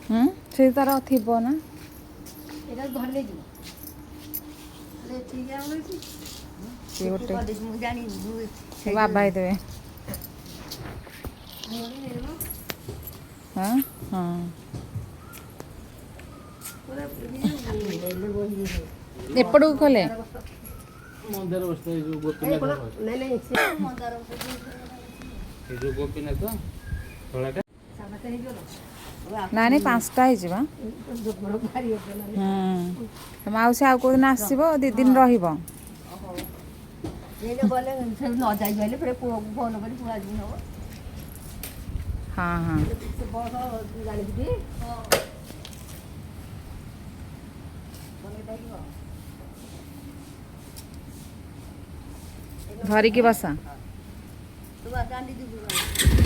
ହୁଁ, ସେ ତାର ଥିବ ନା। ସିଏ ଗୋଟେ ସେ ବାବା ହେଇଦେବେ। ହଁ ହଁ, ଏପଟକୁ ଖୋଲେ। ମନ୍ଦାର ବସ୍ତା, ଏଇ ଯୋଉ ଗୋପୀନାଥ, ଏଇ ଯୋଉ ଗୋପୀନାଥ ଧଳାଟା। ନାଇଁ ନାଇଁ, 5ଟା ହେଇଯିବ। ହୁଁ, ମାଉସୀ ଆଉ କୋଉଦିନ ଆସିବ, 2 ଦିନ ରହିବ। ଗଲେ ନ ଯାଇପାରିଲେ ଫେରେ ପୁଅକୁ ଫୋନ କରି ପୁଅ ଆସିକି ନବ। ହଁ ହଁ, ଜାଣିକି ଧରିକି ବସ। ତୁ